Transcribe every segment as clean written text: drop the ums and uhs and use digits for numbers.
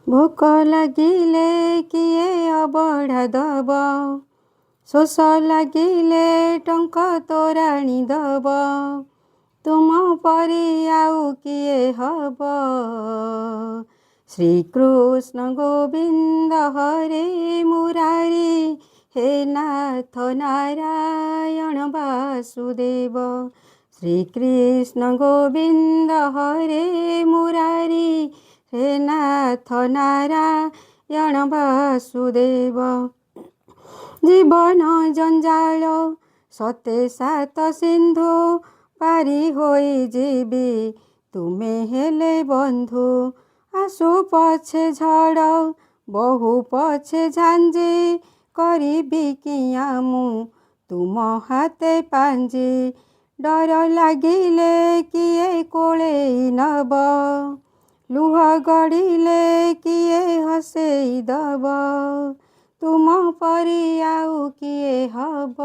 ଭୋକ ଲାଗିଲେ କିଏ ଅବଢ଼ା ଦବ? ଶୋଷ ଲାଗିଲେ ଟଙ୍କ ତୋରାଣି ଦବ? ତୁମ ପରି ଆଉ କିଏ ହବ? ଶ୍ରୀକୃଷ୍ଣ ଗୋବିନ୍ଦ ହରେ ମୁରାରୀ, ହେ ନାଥ ନାରାୟଣ ବାସୁଦେବ। ଶ୍ରୀକୃଷ୍ଣ ଗୋବିନ୍ଦ ହରେ ମୁରାରୀ, ହେ ନାଥ ନାରାୟଣ ବାସୁଦେବ। ଜୀବନ ଜଞ୍ଜାଳ ସତେ ସାତ ସିନ୍ଧୁ, ପାରି ହୋଇଯିବି ତୁମେ ହେଲେ ବନ୍ଧୁ। ଆସୁ ପଛେ ଝଡ଼, ବହୁ ପଛେ ଝାଞ୍ଜି, କରିବି କିଆଁ ମୁଁ ତୁମ ହାତେ ପାଞ୍ଜି। ଡର ଲାଗିଲେ କିଏ କୋଳେଇ ନବ? ଲୁହ ଗଡ଼ିଲେ କିଏ ହସେଇ ଦବ? ତୁମ ପରି ଆଉ କିଏ ହବ?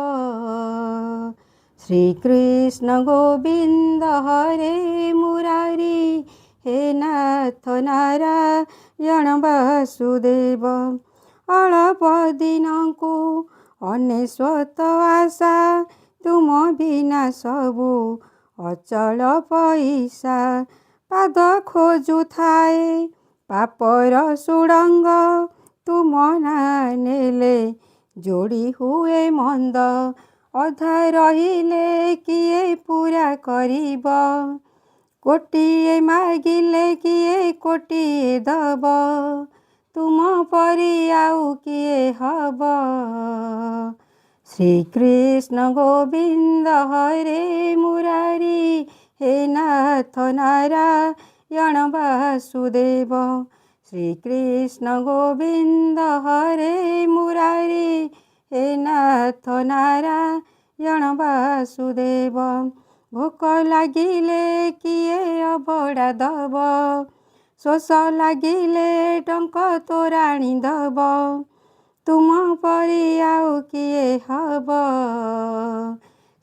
ଶ୍ରୀକୃଷ୍ଣ ଗୋବିନ୍ଦ ହରେ ମୁରାରୀ, ହେ ନାଥ ନାରାୟଣ ବାସୁଦେବ। ଅଳପ ଦିନକୁ 99 ଆଶା, ତୁମ ବିନା ସବୁ ଅଚଳ ପଇସା। ପାଦ ଖୋଜୁଥାଏ ପାପର ସୁଡ଼ଙ୍ଗ, ତୁମ ନାଁ ନେଲେ ଯୋଡ଼ି ହୁଏ ମନ୍ଦ। ଅଧା ରହିଲେ କିଏ ପୂରା କରିବ? କୋଟିଏ ମାଗିଲେ କିଏ କୋଟିଏ ଦବ? ତୁମ ପରି ଆଉ କିଏ ହବ? ଶ୍ରୀକୃଷ୍ଣ ଗୋବିନ୍ଦ ହରେ ମୁରାରୀ, ହେ ନାଥ ନାରାୟଣ ବାସୁଦେବ। ଶ୍ରୀକୃଷ୍ଣ ଗୋବିନ୍ଦ ହରେ ମୁରାରୀ, ହେ ନାଥ ନାରାୟଣ ବାସୁଦେବ। ଭୋକ ଲାଗିଲେ କିଏ ଅବଢ଼ା ଦବ? ଶୋଷ ଲାଗିଲେ ଟଙ୍କ ତୋରାଣି ଦବ? ତୁମ ପରି ଆଉ କିଏ ହବ?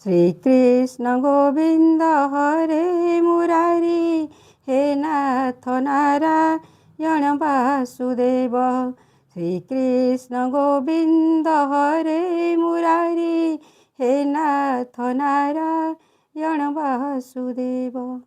ଶ୍ରୀକୃଷ୍ଣ ଗୋବିନ୍ଦ ହରେ ମୁରାରୀ, ହେ ନାଥ ନାରାୟଣ ବାସୁଦେବ। ଶ୍ରୀକୃଷ୍ଣ ଗୋବିନ୍ଦ ହରେ ମୁରାରୀ, ହେ ନାଥ ନାରାୟଣ ବାସୁଦେବ।